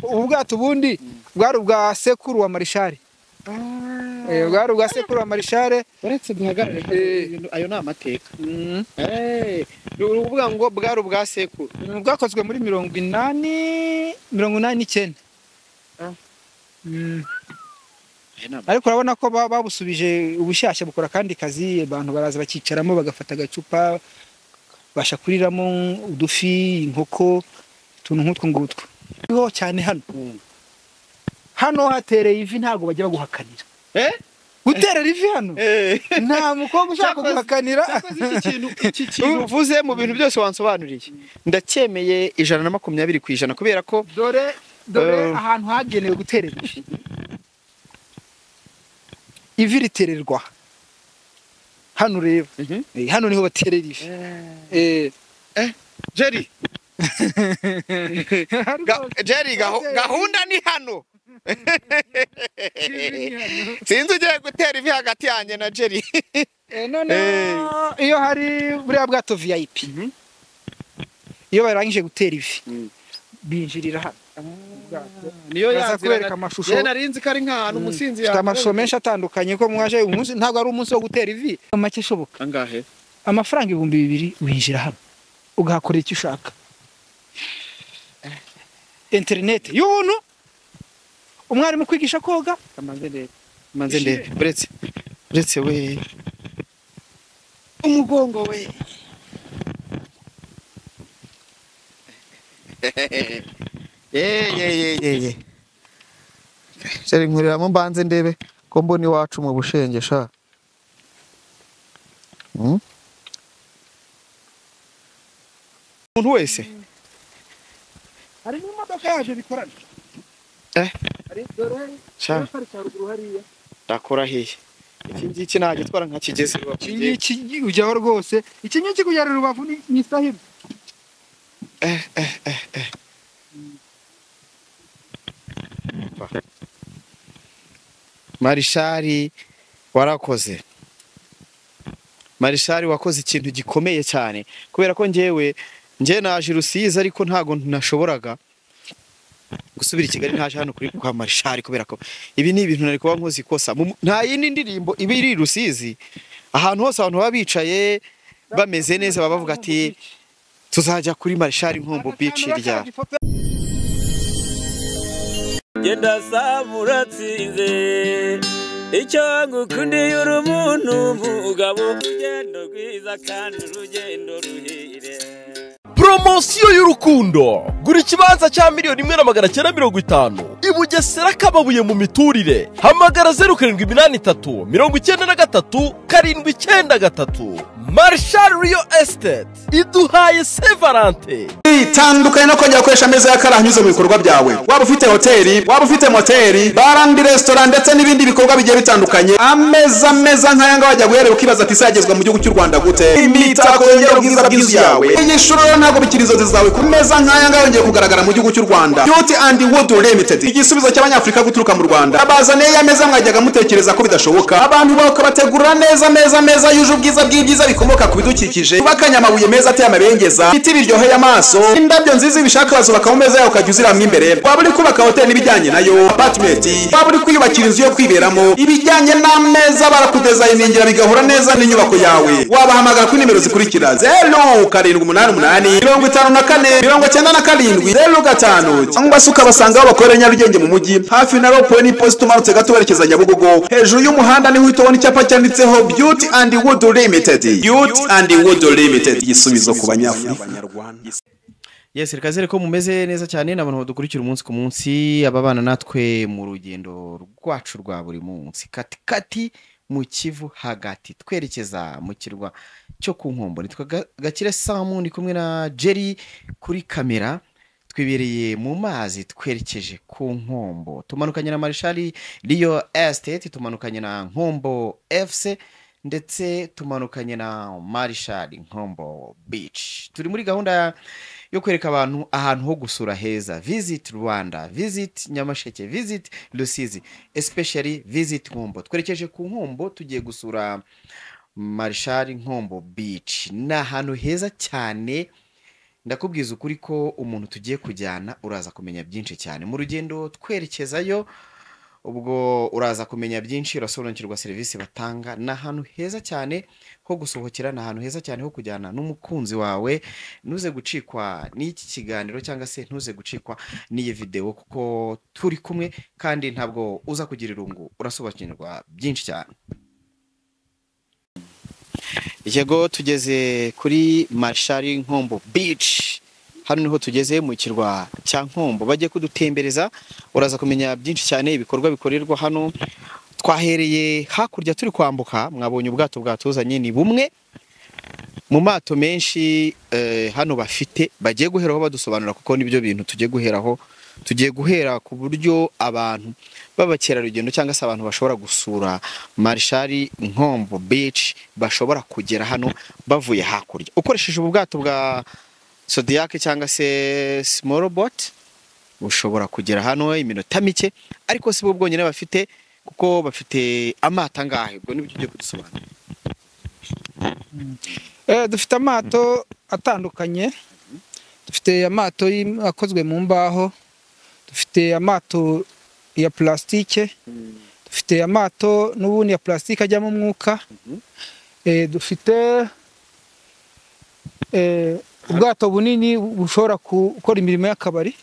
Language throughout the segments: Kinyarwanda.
Ubu bwato ubundi bwari ubwa sekuru wa Marishari. Bwari ubwa sekuru wa Marishare. Uretse duhagarare, ayo ni amateka. Ni ukuvuga ngo bwari ubwa sekuru. Bwakozwe muri 80 89. Ariko urabona ko babusubije ubushyashya, bukora kandi kazi, abantu baraza bakicaramo bagafata agacupa basha kuriramo udufi, inkoko, utuntu nk'utwo ngutwo. Niho cyane hano. Hano hatereye ivi ntago bajya baguhakanira. Guterera ivi hano? Nta mukobwa ushaka kuguhakanira. Iki kintu uvuze mu bintu byose wansobanuriye, ndacyemeye 120% kubera ko dore ahantu hagenewe guterera ivi. Ivi ritererwa hano ureba. Hano niho baterera ivi. Jerry. Jerry, gahunda ni hano. Sinzi ugiye gutera ivi hagati yanjye na Jerry. None iyo hari buriya bwato VIP, iyo barangije gutera ivi binjirira hano. Niyo yazira amashusho. Yena rinzi kari nk'ahantu umusinzi ya amashusho menshi atandukanye ko mwaje umunsi ntabwo ari umunsi wo gutera ivi make ishoboka. Angahe? Amafaranga 2000 winjira hano ugahakorera icyo ushaka. Internet y'ubuntu, umwarimu kwigisha koga. Manze ndebe buretse we umugongo we. Ye. Sheri nkuriramo mbanze ndebe ko mbona iwacu mu bushenge sha. Umuntu wese hari n'imodoka yaje bikorana. Ari dore hariya. Ndakurahiye. Iki ngiki nagitwara nka kigeze Rubavu. Iki ngiki ujyaho rwose. Iki ngiki kugera Rubavu ni isaha. Marishari warakoze. Marishari wakoze ikintu gikomeye cyane kubera ko ngewe nge naje Rusizi ariko ntago nashoboraga gusubira i Kigali ntaje hano kuri kwa Marishari kubera ko ibi ni ibintu nari kuba nkoze ikosa. Nta yindi ndirimbo iba iri Rusizi, ahantu hose abantu baba bicaye bameze neza baba bavuga ati tuzajya kuri Marishari Nkombo Beach rya. Genda samuratsinze icyo ngukundiye uri umuntu mugabo, urugendo rwiza kandi urugendo ruhire. Promosiyo y'urukundo. Gura ikibanza cya 1,950,000 i Bugesera Kababuye mu miturire. Hamagara 0783 93 793. Marshal Real Estate iduhaye Sevalente. Itandukanye no kongera gukoresha ameza y'akarahanyuze mu bikorwa byawe. Waba ufite hoteli, waba ufite moteri, barandi restaurant ndetse n'ibindi bikorwa bigiye bitandukanye. Ameza meza nk'aya ngaya wajya guherera ukibaza ati isagezwa mu gihugu cy'u Rwanda gute? Imitako yongera ubwiza bw'inzu yawe. Iyi shuro ntabwo bikiri inzozi zawe ku meza nk'aya ngaya yongeye kugaragara mu gihugu cy'u Rwanda. Beauty and Wood Limited, igisubizo cy'abanyafrika guturuka mu Rwanda. Abazaniye ya meza mwajyaga mutekereza ko bidashoboka. Abantu bakabategura neza meza meza yuje ubwiza bw'ibyiza bikomoka ku bidukikije. Bakanyamabuye meza ateye amabengeza, ibiti biryoheye amaso, indabyo nziza ibishaka bazubaka mu meza yawe ukajya uziramwe imbere. Waba uri kubaka hoteli n'ibijyanye nayo, apartment, waba uri kwiyubakira inzu yo kwiberamo, ibijyanye n'ameza barakudesigningira bigahura neza n'inyubako yawe. Wabahamagara kuri nimero zikurikira: 0788 54 97 05, cyangwa se ukabasanga aho bakorera Nyarugenge mu mujyi hafi na Ropo ni post umanutse gato werekeza Nyabugogo, hejuru y'umuhanda niho uhita ubona icyapa cyanditseho Beauty and Wood Limited. Beauty and Wood Limited, igisubizo ku banyafurika. Yes, reka zere ko mumeze neza cyane n'abantu badukurikira umunsi ku munsi, ababana natwe mu rugendo rwacu rwa buri munsi katikati mu Kivu hagati twerekeza mu kirwa cyo ku Nkombo. Nitwa Gakire Samu, ndi kumwe na Jerry kuri kamera, twibereye mu mazi twerekeje ku Nkombo. Tumanukanye na Marshal Real Estate, tumanukanye na Nkombo FC ndetse tumanukanye na Marshal Nkombo Beach. Turi muri gahunda yo kwereka abantu ahantu ho gusura heza. Visit Rwanda, visit Nyamasheke, visit Rusizi, especially visit Nkombo. Twerekeje ku Nkombo tugiye gusura Marshal Nkombo Beach. Ni ahantu heza cyane, Ndakubwiza ukuri ko umuntu tugiye kujyana uraza kumenya byinshi cyane mu rugendo twerekezayo. Ubwo uraza kumenya byinshi, urasobanukirwa serivisi batanga. Ni ahantu heza cyane ho gusohokera, ni ahantu heza cyane ho kujyana n'umukunzi wawe. Ntuze gucikwa n'iki kiganiro cyangwa se ntuze gucikwa n'iyi videwo, kuko turi kumwe kandi ntabwo uza kugira irungu, urasobanukirwa byinshi cyane. Yego, tugeze kuri Marshal Nkombo Beach. Hano niho tugeze mu kirwa cya Nkombo, bagiye kudutembereza, uraza kumenya byinshi cyane ibikorwa bikorerwa hano. Twahereye hakurya turi kwambuka, mwabonye ubwato bwatuzanye, ni bumwe mu mato menshi hano bafite. Bagiye guheraho badusobanura, kuko nibyo bintu tugiye guheraho. Tugiye guhera ku buryo abantu b'abakerarugendo cyangwa se abantu bashobora gusura Marshal Nkombo Beach bashobora kugera hano bavuye hakurya ukoresheje ubu bwato bwa Zodiac cyangwa se small boat. Ushobora kugera hano iminota mike, ariko si bo bwonyine bafite, kuko bafite amato angahe? Ubwo nibyo ugiye kudusobanurira. Dufite amato atandukanye. Dufite amato akozwe mu mbaho, dufite amato ya plastique, dufite amato n'ubundi ya plastique ajyamo umwuka. Dufite ubwato bunini bushobora gukora imirimo y'akabari.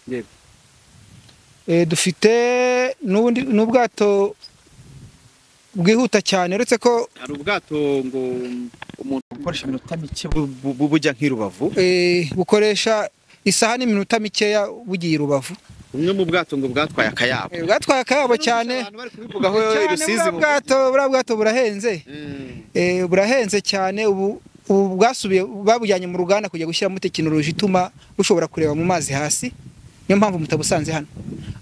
Yego. Dufite n'ubundi n'ubwato bwihuta cyane, uretse ko hari ubwato ngo umuntu ukoresha iminota mike bujya nk'i Rubavu. Bukoresha isaha n'iminota mikeya bugiye i Rubavu. Bumwe mu bwato ngo bwatwaye akayabo. Bwatwaye akayabo cyane. Abantu bari kubivugaho i Rusizi. Buriya bwato burahenze. Burahenze cyane. Ubu bwasubiye babujyanye mu ruganda kujya gushyiramo tekinoloji ituma bushobora kureba mu mazi hasi, niyo mpamvu mutabusanze hano,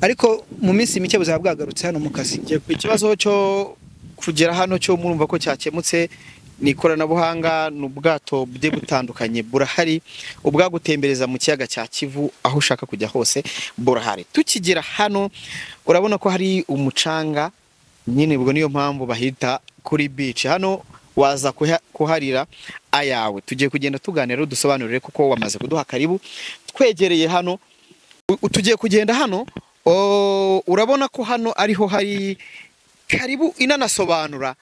ariko mu minsi mike buzaba bwagarutse hano mu kazi. Ikibazo cyo kugera hano cyo murumva ko cyakemutse, ni ikoranabuhanga, ni ubwato bugiye butandukanye burahari, ubwagutembereza mu kiyaga cya Kivu aho ushaka kujya hose burahari. Tukigera hano urabona ko hari umucanga nyine, ubwo niyo mpamvu bahita kuri beach. Hano waza kuharira ayawe. Tugiye kugenda tuganira, dusobanurire, kuko wamaze kuduha karibu. Twegereye hano, tugiye kugenda hano, urabona ko hano ariho hari karibu inanasobanura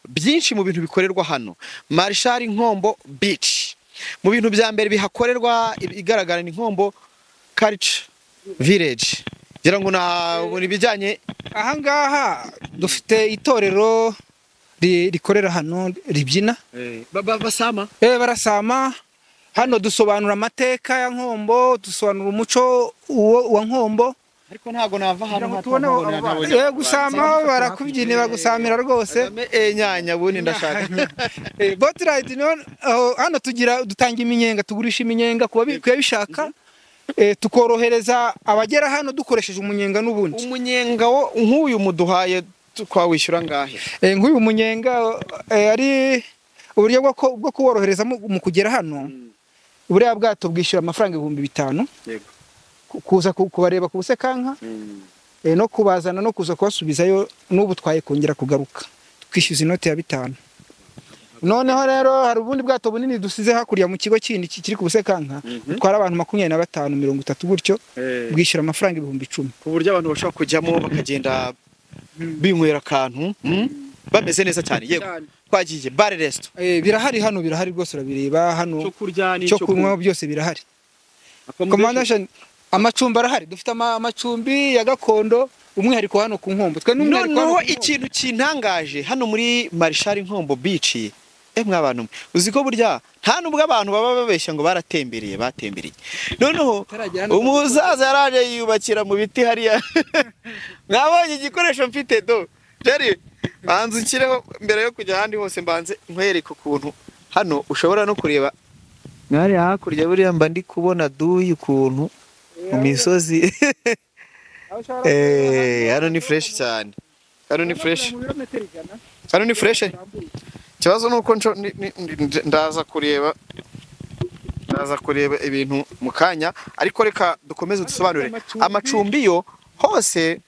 byinshi mu bintu bikorerwa hano Marshal Nkombo Beach. Mu bintu bya mbere bihakorerwa igaragara ni Nkombo Culture Village. Ngira ngo nabona ibijyanye ahangaha. Dufite itorero rikorera hano ribyina. Basama. Barasama. Hano dusobanura amateka ya Nkombo, dusobanura umuco wa Nkombo. Ariko ntago nava hano. Gusama barakubyinira, gusamira rwose. Nyanya bundi ndashaka. Boat ride hano tugira, dutanga iminyenga, tugurisha iminyenga ku babishaka. Tukorohereza abagera hano dukoresheje umunyenga n'ubundi. Umunyenga wo nk'uyu muduhaye twawishyura ngahe? Nk'uyu munyenga ari uburyo bwo kuborohereza mu kugera hano. Buriya bwato bwishyura amafaranga 5000. Yego. Kuza kubareba ku Busekanka, no kubazana no kuza kubasubizayo, n'ubu twaye kongera kugaruka tukishyuza inoti ya 5. Noneho rero hari ubundi bwato bunini dusize hakurya mu kigo kindi kiri ku Busekanka, butwara abantu 25 30 gutyo, bwishyura amafaranga 10,000. Ku buryo abantu bashobora kujyamo bakagenda binywera akantu bameze neza cyane. Yego, twagiye bar resto. Birahari hano, birahari rwose, urabireba hano. Cyo kurya n'icyo kunywa byose birahari. Accommodation, amacumbi arahari, dufite amacumbi ya gakondo, umwihariko hano ku Nkombo. Twe n'umwihariko hano. Ikintu kintangaje hano muri Marshal Nkombo Beach, mwabantu uzi ko burya nta nubwo abantu baba babeshya ngo baratembereye, batembereye. Noneho umusaza yaraje yiyubakira mu biti hariya. Mwabonye igikoresho mfite do Jerry, banze ukireho mbere yo kujya ahandi hose, mbanze nkwereke ukuntu hano ushobora no kureba mwari hakurya. Buriya mba ndi kubona duyi ukuntu mu misozi. Hano ni fresh cyane, hano ni fresh, hano ni fresh. Ikibazo nuko ndaza kureba ibintu mu kanya, ariko reka dukomeze dusobanure amacumbi yo hose.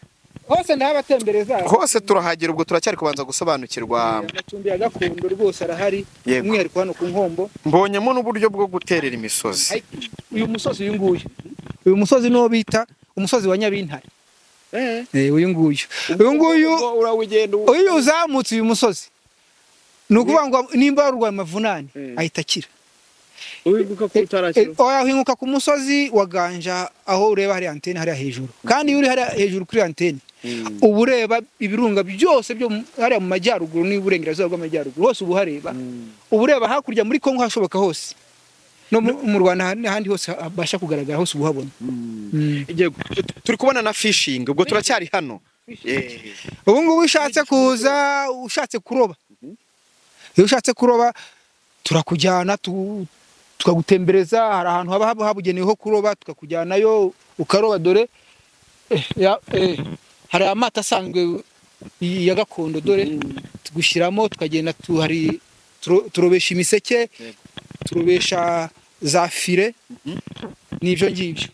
Hose ndahabatembereza. Hose turahagera, ubwo turacyari kubanza gusobanukirwa. Amacumbi ya gakondo rwose arahari, umwihariko hano ku Nkombo. Mbonyemo n'uburyo bwo guterera imisozi. Uyu musozi uyu nguyu, uyu musozi niwo bita umusozi wa Nyabintare. Uyu nguyu, uyu nguyu urawugenda, uyu uzamutse uyu musozi, ni ukuvuga ngo nimba warwaye amavunane ahita akira. Oya, ku musozi wa Ganja aho ureba hari antene hariya hejuru, kandi iyo uri hariya hejuru kuri antene uba ureba ibirunga byose byo hariya mu majyaruguru n'iburengerazuba bw'amajyaruguru hose uba uhareba. Uba ureba hakurya muri Kongo hashoboka hose, no mu Rwanda n'ahandi hose habasha kugaragara hose uba uhabona. Turi kubona na fishing, ubwo turacyari hano. Ubu ngubu ushatse kuza, ushatse kuroba, iyo ushatse kuroba turakujyana, tukagutembereza. Hari ahantu haba habugenewe ho kuroba, tukakujyanayo ukaroba. Dore hari amato asanzwe ya gakondo, dore tugushyiramo tukagenda, hari turobesha imiseke, turobesha za fire, n'ibyo ngibyo.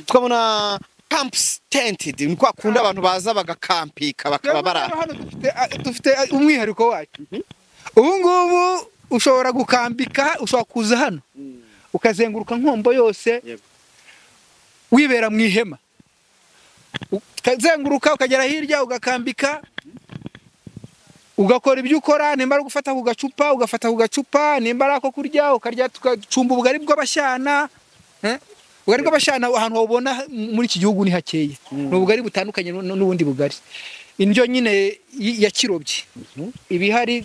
Tukabona camps tented, ni kwa kundi abantu baza bagakampika bakaba bara. Hano dufite umwihariko wacu. Ubu ngubu ushobora gukambika, ushobora kuza hano ukazenguruka Nkombo yose wibera mu ihema, ukazenguruka ukagera hirya ugakambika, ugakora ibyo ukora. Nimba ari gufata ku gacupa ugafata ku gacupa, nimba ari ako kurya ukarya, tugacumba ubugari bw'abashyana. Ubugari bw'abashyana ahantu wabona muri iki gihugu ni hakeya, ni ubugari butandukanye n'ubundi bugari. Indyo nyine ya kirobyi ibihari,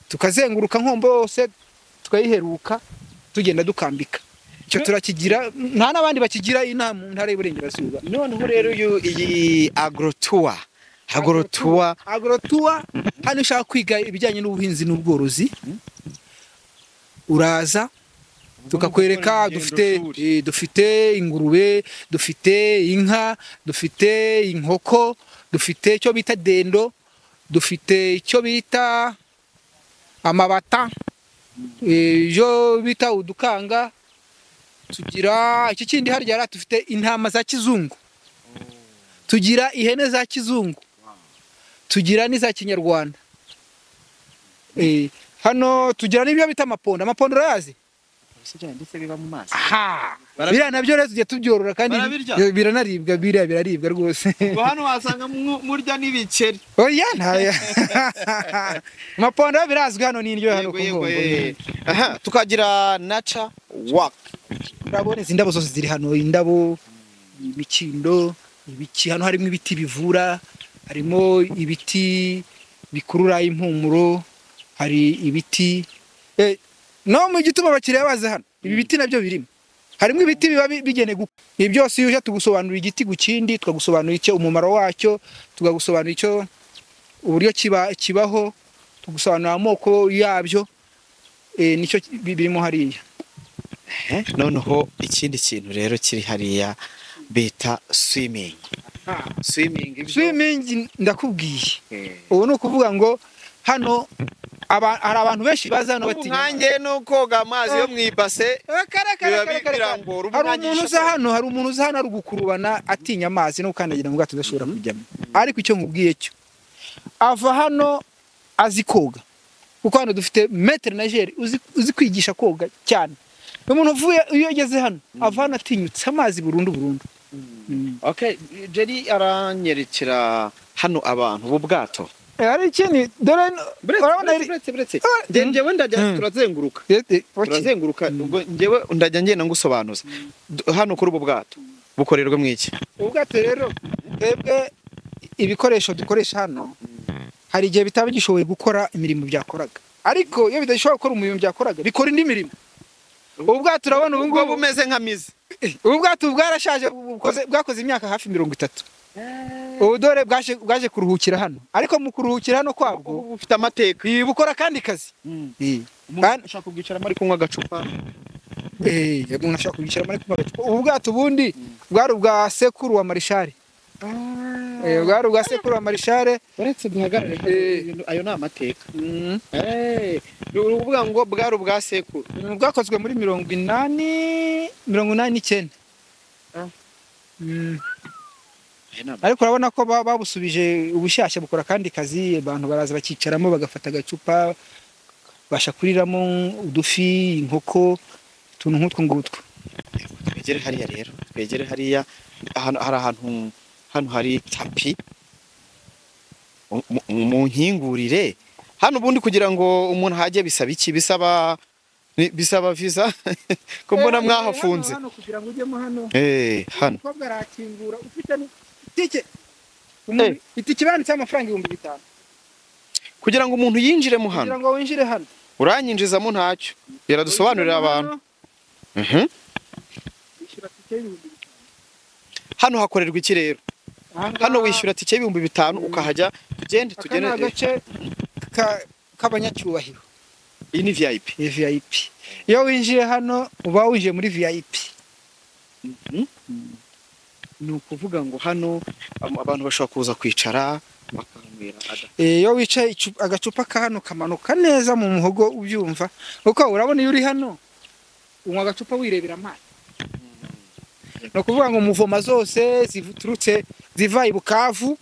tukazenguruka Nkombo yose tukayiheruka, tugenda dukambika. Icyo turakigira, nta n'abandi bakigira inaha mu ntara y'Iburengerazuba. Noneho rero iyi agrotour, agrotour, agrotour hano ushaka kwiga ibijyanye n'ubuhinzi n'ubworozi uraza tukakwereka. Dufite ingurube, dufite inka, dufite inkoko, dufite icyo bita dendo, dufite icyo bita amabata, ibyo bita udukanga, tugira iki kindi harya, dufite intama za kizungu, tugira ihene za kizungu, tugira n'iza kinyarwanda. Hano tugira n'ibyo bita amapondo. Amapondo urayazi? Biriya nabyo rero tujya tubyorora kandi biranaribwa, biriya biraribwa rwose. Ubwo hano wasanga murya n'ibikeri. Oya ntaya. Amapondo birazwi hano, ni indyo hano ku Nkombo. Aha tukagira nature walk. Urabona izi ndabo zose ziri hano, indabo, imikindo, ibiki. Hano harimo ibiti bivura, harimo ibiti bikurura impumuro, hari ibiti no mu gituma abakiriya baza hano. Ibi biti nabyo birimo, harimo ibiti biba bigenewe. Ibi byose iyo uje tugusobanurira igiti ku kindi, tukagusobanurira icyo umumaro wacyo, tukagusobanurira icyo uburyo kibaho, tugusobanurira amoko yabyo, nicyo birimo hariya. Noneho ikindi kintu rero kiri hariya bita swimming. Swimming, swimming ndakubwiye. Ubu ni ukuvuga ngo hano hari abantu benshi baza hano batinya nkanjye no koga amazi yo mu ibase. Hari umuntu uza hano, hari umuntu uza hano ari gukurubana atinya amazi no gukandagira mu bwato adashobora kujyamo. Ariko icyo nkubwiye cyo, ava hano azi koga, kuko hano dufite maître nageur uzi kwigisha koga cyane. Umuntu uvuye iyo ageze hano ava hano atinyutse amazi burundu burundu. Okay, Jerry aranyerekera hano abantu ubu bwato. Hari ikindi dore urabona buretse njyewe ndajya turazenguruka, turazenguruka ubwo njyewe ndajya ngenda ngusobanuza. Hano kuri ubu bwato bukorerwa mu iki? Ubu bwato rero twebwe ibikoresho dukoresha hano hari igihe bitaba bigishoboye gukora imirimo byakoraga, ariko iyo bidashobora gukora umurimo byakoraga bikora indi mirimo. Ubu bwato urabona ubu ngubu bumeze nka mizi. Ubu bwato bwarashaje, bwakoze imyaka hafi 30. Ubu dore bwaje kuruhukira hano, ariko mu kuruhukira hano kwabwo bufite amateka, bukora kandi kazi. Umuntu ashaka kubwicaramo ari kunywa agacupa. Umuntu ashaka kubwicaramo ari kunywa agacupa. Ubu bwato ubundi bwari ubwa sekuru wa Marishare. Bwari ubwa sekuru wa Marishare. Uretse duhagarare, ayo ni amateka. Ni ukuvuga ngo bwari ubwa sekuru. Bwakozwe muri 80, 89. Ariko urabona ko babusubije ubushyashya bukora kandi kazi, abantu baraza bakicaramo bagafata agacupa, basha kuriramo udufi, inkoko, utuntu nk'utwo ngutwo. Twegere hariya rero, twegere hariya ahantu hari ahantu hano hari tapi mu nkingurire hano. Ubundi kugira ngo umuntu hajye bisaba iki? Bisaba bisaba visa ko mbona mwahafunze? Hano kugira ngo ujyemo hano, hano umukobwa arakingura ufite itike, itike banditseho amafaranga 5000 kugira ngo umuntu yinjiremo hano. Kugira ngo winjire hano. Uranyinjizamo ntacyo, biradusobanurira abantu. Wishyura tike y'5000. Hano hakorerwa iki rero? Hano wishyura tike y'5000 ukahajya. Tugende tugende. Aka ni agace k'abanyacyubahiro. Iyi ni VIP. Ni VIP. Iyo winjiye hano uba winjiye muri VIP. Ni ukuvuga ngo hano abantu bashobora kuza kwicara bakanywera. Iyo wicaye agacupa ka hano kamanuka neza mu muhogo ubyumva, kuko urabona iyo uri hano unywa agacupa wirebera amazi. Ni ukuvuga ngo muvoma zose ziturutse ziva i Bukavu,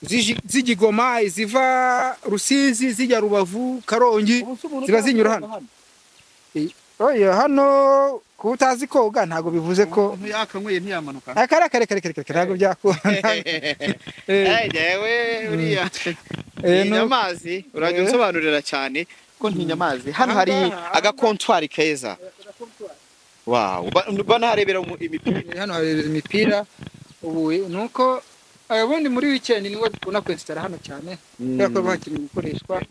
zijya i Goma, ziva Rusizi, zijya Rubavu, Karongi, ziba zinyura hano. Oya, hano kuba utazi koga ntabwo bivuze ko umuntu yakanyweye ntiyamanuka. Akara kare kare kare kare ntabwo byakunda. Yewe uriya ntinya amazi, urajya unsobanurira cyane ko ntinya amazi. Hano hari agakontwari keza. Wow, banaharebera imipira. Hano harebera imipira. Ubu nuko ubundi muri weekend nibwo dukunda kwesitara hano cyane, kubera ko hakenewe gukoreshwa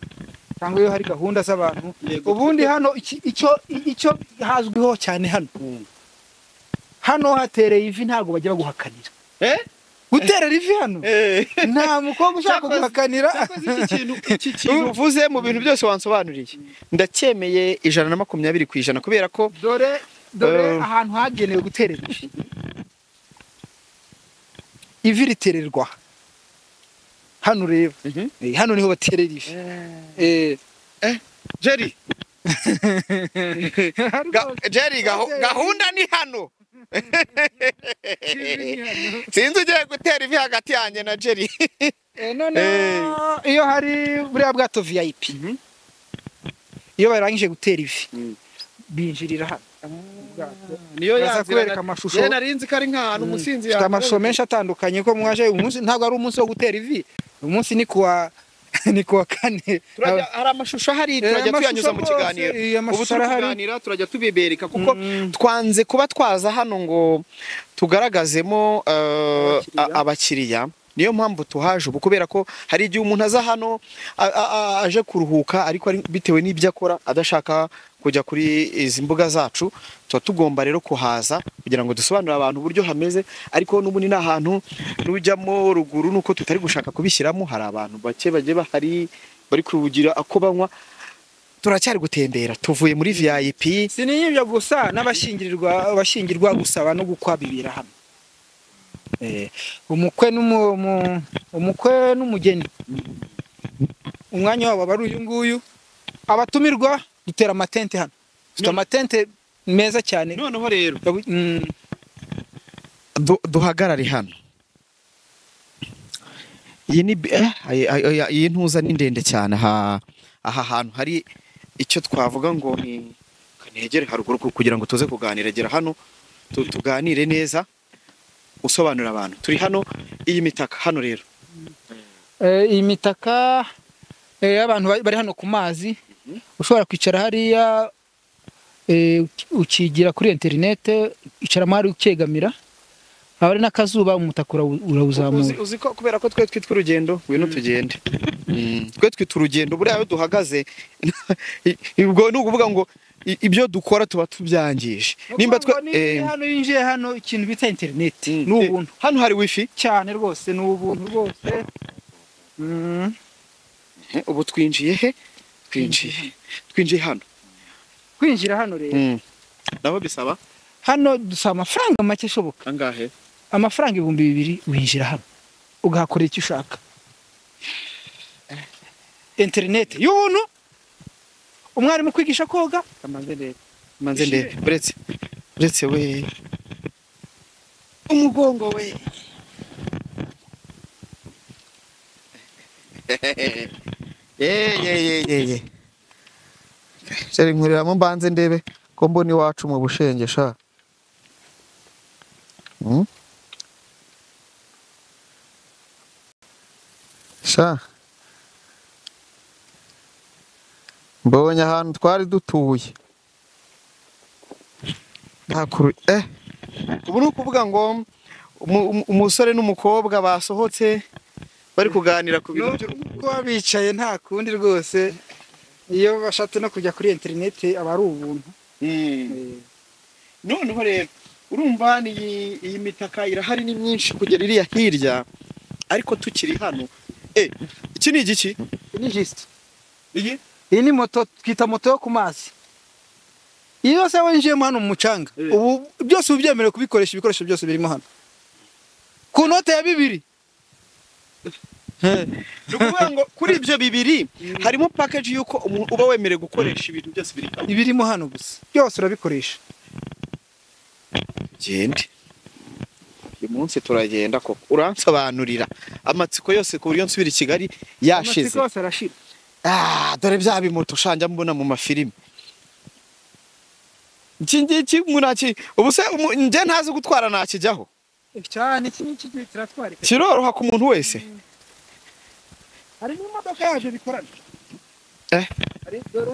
cyangwa iyo hari gahunda z'abantu. Ubundi hano icyo hazwiho cyane hano, hano hatereye ivi ntabwo bajya baguhakanira. Guterera ivi hano nta mukobwa ushaka kuguhakanira. Iki kintu uvuze mu bintu byose wansobanuriye ndacyemeye 120%, kubera ko dore ahantu hagenewe guterera ivi. Ivi ritererwa hano ureba, hano niho baterera ivi. Jerry Jerry gahunda ni hano. Sinzi ugiye gutera ivi hagati yanjye na Jerry. None iyo hari buriya bwato VIP, iyo barangije gutera ivi binjirira hano. Niyo yazira amashusho. Narinzi ko ari nk'ahantu umusinzi yaje. Amashusho menshi atandukanye ko mwaje umunsi ntabwo ari umunsi wo gutera ivi. Umunsi ni kuwa kane. Hari amashusho hari turajya tuyanyuza mu kiganiro. Ubu turaganira turajya tubibereka kuko twanze kuba twaza hano ngo tugaragazemo abakiriya. Niyo mpamvu tuhaje ubu, kubera ko hari igihe umuntu aza hano aje kuruhuka ariko bitewe n'ibyo akora adashaka kujya kuri izi mbuga zacu. Tuba tugomba rero kuhaza kugira ngo dusobanurire abantu uburyo hameze, ariko n'ubundi ni ahantu nujyamo ruguru nuko tutari gushaka kubishyiramo. Hari abantu bake bagiye bahari bari kurugira ako banywa. Turacyari gutembera tuvuye muri VIP. Si n'ibyo gusa, n'abashyingirwa abashyingirwa gusaba no gukwa bibira hano. Umukwe umukwe n'umugeni umwanya wabo bari uyu nguyu. Abatumirwa dutera amatente hano, dufite amatente meza cyane. Noneho rero duhagarare hano. Iyi ni iyi ntuza ni ndende cyane. Aha hantu hari icyo twavuga ngo ni kanegere haruguru kugira ngo tuze kuganira. Gera hano tuganire neza usobanura abantu. Turi hano iyi mitaka hano rero, iyi mitaka abantu bari hano ku mazi. Ushobora kwicara hariya ukigira kuri interinete, icaramo hari ukegamira, haba ari n'akazuba umutaka urawuzamura. Uzi ko kubera ko twe twitwa urugendo, ngwino tugende. Twe twitwa urugendo, buriya iyo duhagaze ubwo ni ukuvuga ngo ibyo dukora tuba tubyangije. Nimba twe hano yinjiye hano ikintu bita internet ni ubuntu. Hano hari wifi cyane rwose, ni ubuntu rwose. Ubu twinjiye he? Twinjiye hano. Kwinjira hano rero nabo bisaba hano dusaba amafaranga make ashoboka. Angahe? Amafaranga 2000 winjira hano ugahakorera icyo ushaka. Internet y'ubuntu, umwarimu kwigisha koga. Manze ndebe uretse we umugongo we. Ye. Chéri nkuriramo mbanze ndebe ko mbona iwacu mu Bushenge sha. Sha. Mbonye ahantu twari dutuye. Ntakuru ubu ni ukuvuga ngo umusore n'umukobwa basohotse bari kuganira ku bintu by'urukundo bicaye nta kundi rwose iyo bashatse no kujya kuri internet aba ari ubuntu. Noneho rero urumva iyi mitaka irahari ni myinshi kugera iriya hirya ariko tukiri hano iki ni igiki? Ni gist. Iyi ni moto twita moto yo ku mazi. Iyo se winjiyemo hano mu mucanga ubu byose ubyemerewe kubikoresha ibikoresho byose birimo hano ku note ya 2. Nukuvuga ngo kuri ibyo 2 harimo package yuko uba wemerewe gukoresha ibintu byose birimo hano gusa byose urabikoresha. Gende uyu munsi turagenda koko uransobanurira amatsiko yose ku buryo nsubira i Kigali yashize. Amatsiko yose arashira. Dore bya bimoto shanja mbona mu mafilimi. Iki ngiki munaki ubu se nje ntazi gutwara nakijyaho cyane iki ngiki kiratwarika kiroroha ku muntu wese. Hari n'imodoka yaje bikorana hari dore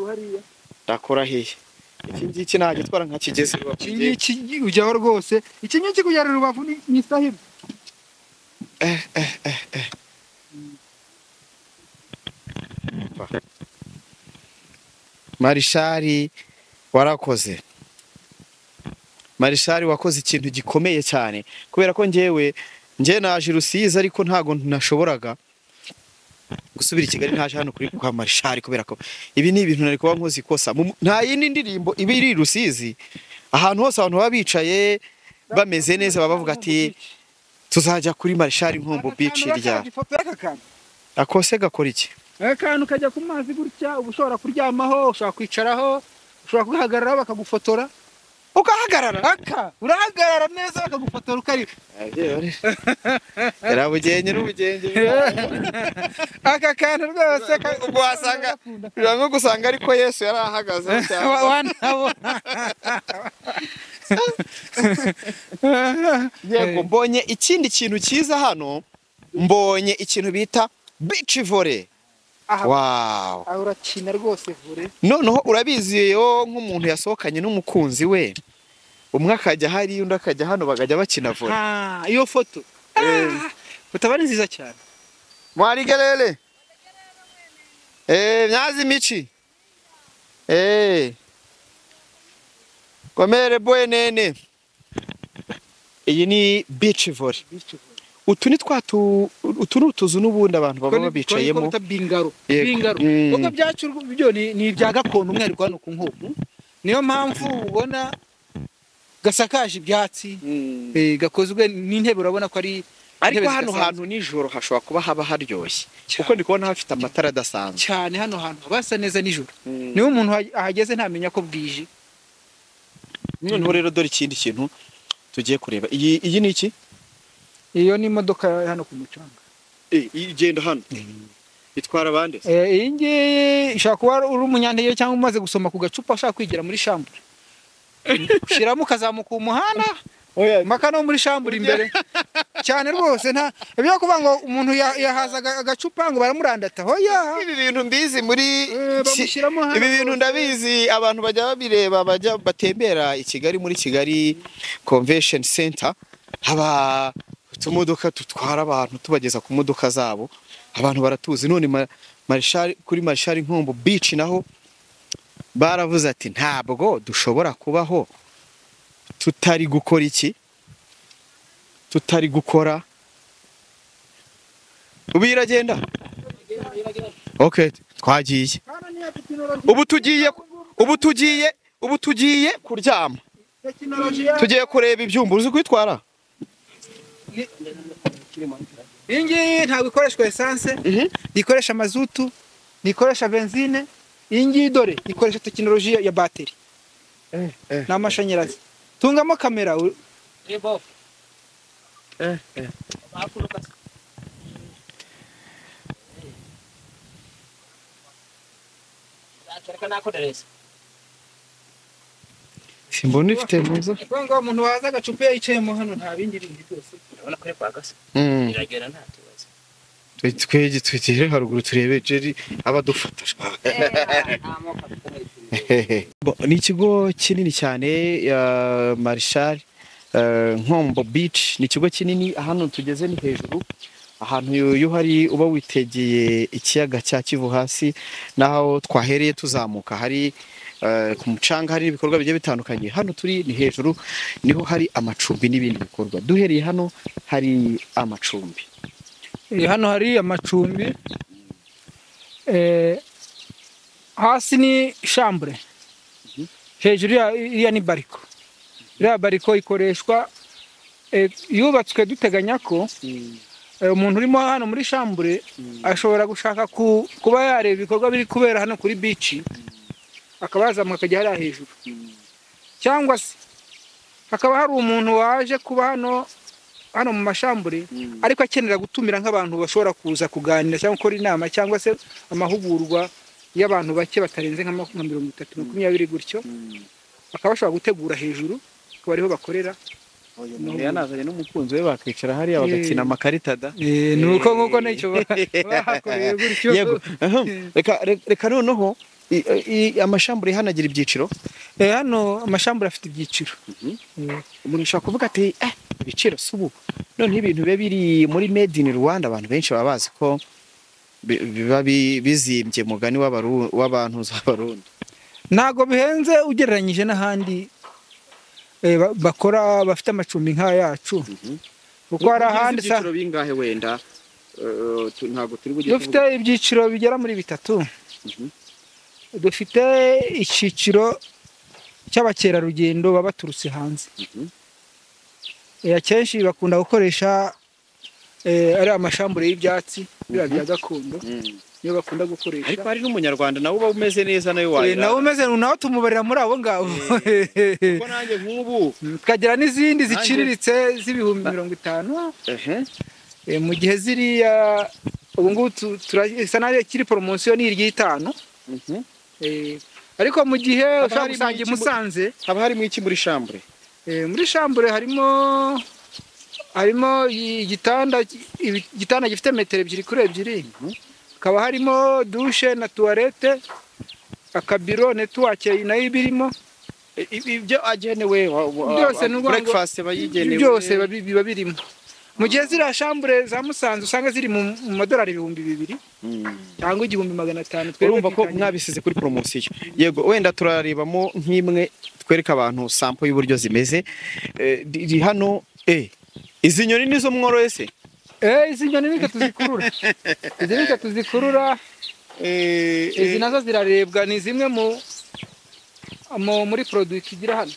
hariya ndakora hehe iki ngiki nagitwara nka kigeze iki ngiki ujyaho rwose iki ngiki kugera Rubavu ni sahibu. Marishari warakoze. Marishari wakoze ikintu gikomeye cyane kubera ko njewe nje naje Rusizi ariko ntago nashoboraga gusubira i Kigali ntaje hano kuri kwa Marishari kubera ko ibi ni ibintu nari kuba nkoze ikosa. Nta yindi ndirimbo ibi iri Rusizi ahantu hose abantu baba bicaye bameze neza baba bavuga ati tuzajya kuri Marishari Nkombo Beach rya akose gakora iki akantu kajya ku mazi gutya uba ushobora kuryamaho ushobora kwicaraho ushobora kuhagarara bakagufotora ukahagarara aka urahagarara neza bakagufotora ukari yarabugenge n'ubugenge aka kantu rwose ubwo wasanga birango gusanga ariko Yesu yarahagaze cyane yego mbonye ikindi kintu cyiza hano mbonye ikintu bita beach volley. Wow. Urakina rwose volley. Noneho urabizi yo nk'umuntu yasohokanye n'umukunzi we umwe akajya hari undi akajya hano bagajya bakina volley. Iyo foto utaba ari nziza cyane. Mwarigelele. Myazi michi. Komere bwenene. Iyi ni beach volley. Utu ni twatu utu nutuzu n'ubundi abantu baba bicayemo bingaro bingaro kuko byacu byo ni ibya gakondo umweriko hano ku Nkombo niyo mpamvu ubona gasakaje ibyatsi gakozwe n'intebe urabona ko ari ariko hano hantu nijoro hashobora kuba haba haryoshye kuko ndi kubona hafite amatara adasanzwe cyane hano hantu basa neza nijoro niyo umuntu ahageze ntamenya ko bwije. Noneho rero dore ikindi kintu tugiye kureba iyi ni iki? Iyo ni imodoka hano ku mucanga. Igenda hano. Itwara abandi. Iyi ngiyi ishaka kuba uri umunyantege cyangwa umaze gusoma ku gacupa ushaka kwigira muri chambre. Ushiramo ukazamuka umuhanda. Oya, maka no muri chambre imbere. Cyane rwose nta ibyo kuvuga ngo umuntu yahaza agacupa ngo baramurandata. Hoya. Ibi bintu mbizi muri ibi bintu ndabizi abantu bajya babireba bajya batembera i Kigali muri Kigali Convention Center haba utumodoka tutwara abantu tubageza ku modoka zabo abantu baratuzi. None Marishari kuri Marishari Nkombo Beach naho baravuze ati ntabwo dushobora kubaho tutari gukora iki tutari gukora ubu iragenda. Okay twagiye ubu tugiye kuryama tugiye kureba ibyumba uzi kwitwara. Iyi ngiyi ntabwo ikoreshwa essence, ikoresha mazutu, ikoresha benzine. Iyi ngiyi dore ikoresha tekinoloji ya bateri n'amashanyarazi. Tungamo kamera. Reka nakodereza. Simbona ifite muzo. Ngo umuntu waza agacupa yicayemo hano nta bindi bindi byose. Urabona ko ari kwa gasa. Iragera nta kibazo. Twege twegere haruguru turebe Jerry abadufata. Ni ikigo kinini cyane ya Marshal Nkombo Beach, ni ikigo kinini. Hano tugeze ni hejuru, ahantu iyo hari uba witegeye ikiyaga cya Kivu hasi, naho twahereye tuzamuka hari ku mucanga hari ibikorwa bigiye bitandukanye. Hano turi ni hejuru, niho hari amacumbi n'ibindi bikorwa. Duhereye hano hari amacumbi. Hano hari amacumbi. Hasi ni chambre. Hejuru iriya ni bariko. Iriya bariko ikoreshwa yubatswe duteganya ko umuntu urimo hano muri chambre ashobora gushaka kuba yareba ibikorwa biri kubera hano kuri beach, akaba yazamuka akajya hariya hejuru. Cyangwa se hakaba hari umuntu waje kuba hano mu mashambure ariko akenera gutumira nk'abantu bashobora kuza kuganira cyangwa gukora inama cyangwa se amahugurwa y'abantu bake batarenze nka 30 20 gutyo, bakaba bashobora gutegura hejuru akaba ariho bakorera. Yanazanye n'umukunzi we bakicara hariya bagakina amakarita da. Nuko nkuko n'icyo bahakoreye gutyo. Yego. Reka noneho amashambure hanagira ibyiciro. Hano amashambure afite ibyiciro. Umuntu ashobora kuvuga ati ibiciro si ubu. Noneho ibintu biba biri muri made in Rwanda abantu benshi baba bazi ko biba bizimbye mugani w'abantu z'abarundi. Ntago bihenze ugereranyije n'ahandi bakora bafite amacumbi nka yacu. Kuko hari ahandi ibyiciro bingahe wenda ntago turi bujye. Dufite ibyiciro bigera muri 3. Dufite icyiciro cy'abakerarugendo baba baturutse hanze. Akenshi bakunda gukoresha ari amashambure y'ibyatsi biriya bya gakondo, niyo bakunda gukoresha. Ariko hari n'umunyarwanda nawe uba umeze neza nawe wayira. Nawe umeze nawe tumubarira muri abo ngabo. Kuko nanjye nk'ubu tukagira n'izindi ziciriritse z'ibihumbi 50. Mu gihe ziriya ubu ngubu turasa nayo kiri promotion ni iry'itanu. Ariko mu gihe ushobora gusanga i Musanze haba harimo iki muri chambre? Muri chambre harimo igitanda gifite metero 2 kuri 2. Hakaba harimo douche na toilette, akabiro network nayo ibirimo. Ibyo agenewe byose breakfast bayigenewe byose biba birimo. Mu gihe ziriya chambre za Musanze usanga ziri mu madolari 2000 cyangwa 1500. Urumva ko mwabisize kuri promotion. Yego wenda turarebamo nk'imwe twereka abantu sample y'uburyo zimeze. Iri hano izi nyoni nizo mworoye se? Izi nyoni nitwe tuzikurura. Izi nitwe tuzikurura. Izi nazo zirarebwa, ni zimwe muri produit tugira hano.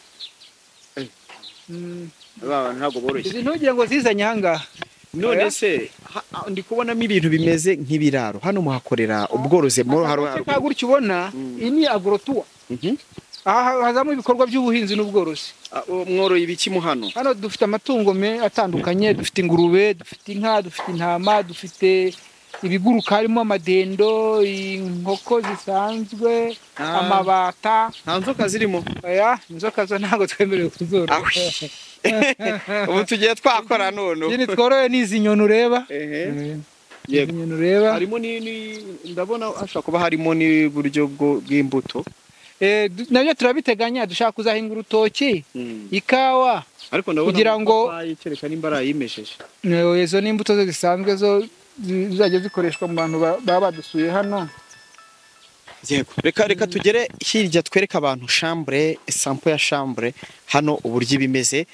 Ntabwo boroshye. Izi ntugira ngo zizanye ahangaha. None se ndi kubonamo ibintu bimeze nk'ibiraro. Hano muhakorera ubworozi muri haro. Gutyo ubona iyi ni agrotour. Aha hazamo ibikorwa by'ubuhinzi n'ubworozi. Mworoye ibiki mu hano? Hano dufite amatungo atandukanye, dufite ingurube, dufite inka, dufite intama, dufite ibiguruka harimo amadendo, inkoko zisanzwe, amabata. Nta nzoka zirimo? Oya, inzoka zo ntabwo twemerewe kuzorora. Ubu tugiye twakora none. Yini tworoye n'izi nyoni ureba. Yego. Izi nyoni ureba. Harimo ni ndabona hashobora kuba harimo n'uburyo bw'imbuto. Nabyo turabiteganya, dushaka kuzahinga urutoki, ikawa. Ariko ndabona kugira ngo kereka nimba arayimesheje. Izo ni imbuto zo zisanzwe zo zizajya zikoreshwa mu bantu baba badusuye hano. Yego, reka tugere hirya twereka abantu chambre, sample ya chambre hano uburyo bimeze.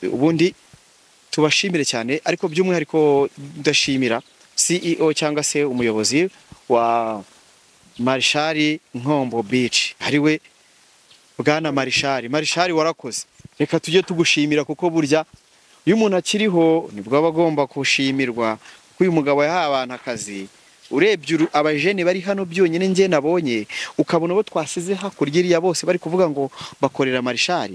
Ubundi tubashimire cyane, ariko by'umwihariko ndashimira CEO cyangwa se umuyobozi wa Marshal Nkombo Beach, ariwe Bwana Marshal. Marshal warakoze, reka tujye tugushimira kuko burya iyo umuntu akiriho nibwo aba agomba gushimirwa. Kuko uyu mugabo yahaye abantu akazi. Urebye abajene bari hano byonyine nge nabonye, ukabona abo twasize hakurya iriya bose bari kuvuga ngo bakorera Marshal.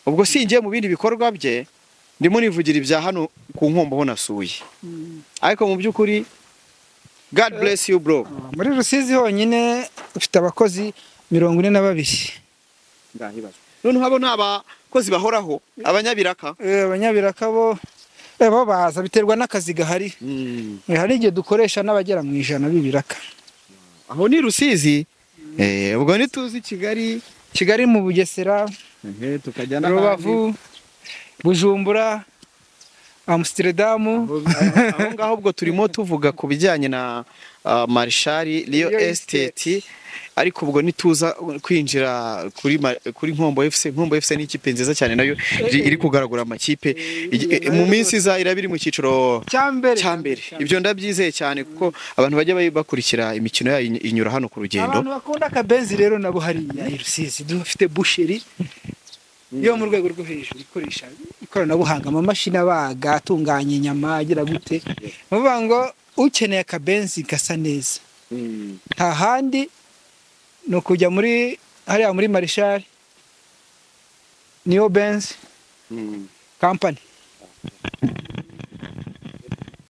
Ubwo singiye mu bindi bikorwa bye, ndimo nivugira ibya hano ku Nkombo ho nasuye. Ariko mu by'ukuri God bless you bro. Muri Rusizi honyine ufite abakozi 42. Ndahibaza. Noneho abo ni abakozi bahoraho, abanyabiraka. Abanyabiraka bo bo baza biterwa n'akazi gahari. Hari igihe dukoresha n'abagera mu 100 b'ibiraka. Aho ni Rusizi. Ubwo ntituzi Kigali, Kigali mu Bugesera, tukajya n'ahandi. Rubavu, Bujumbura, Amsterdam. Aho ngaho ubwo turimo tuvuga ku bijyanye na Marshal Real Estate, ariko ubwo nituza kwinjira kuri Nkombo FC. Nkombo FC ni ikipe nziza cyane nayo iri kugaragura amakipe mu minsi iza iraba iri mu cyiciro cya mbere. Ibyo ndabyizeye cyane kuko abantu bajya bakurikira imikino yayo inyura hano ku rugendo. Abantu bakunda akabenzi rero nabo hariya i Rusizi dufite boucherie yo mu rwego rwo hejuru ikoresha ikoranabuhanga, amamashini abaga, atunganya inyama, agira gute. Bavuga ngo ukeneye akabenzi gasa neza nta handi ni ukujya muri hariya muri Marshal niyo Benz Company.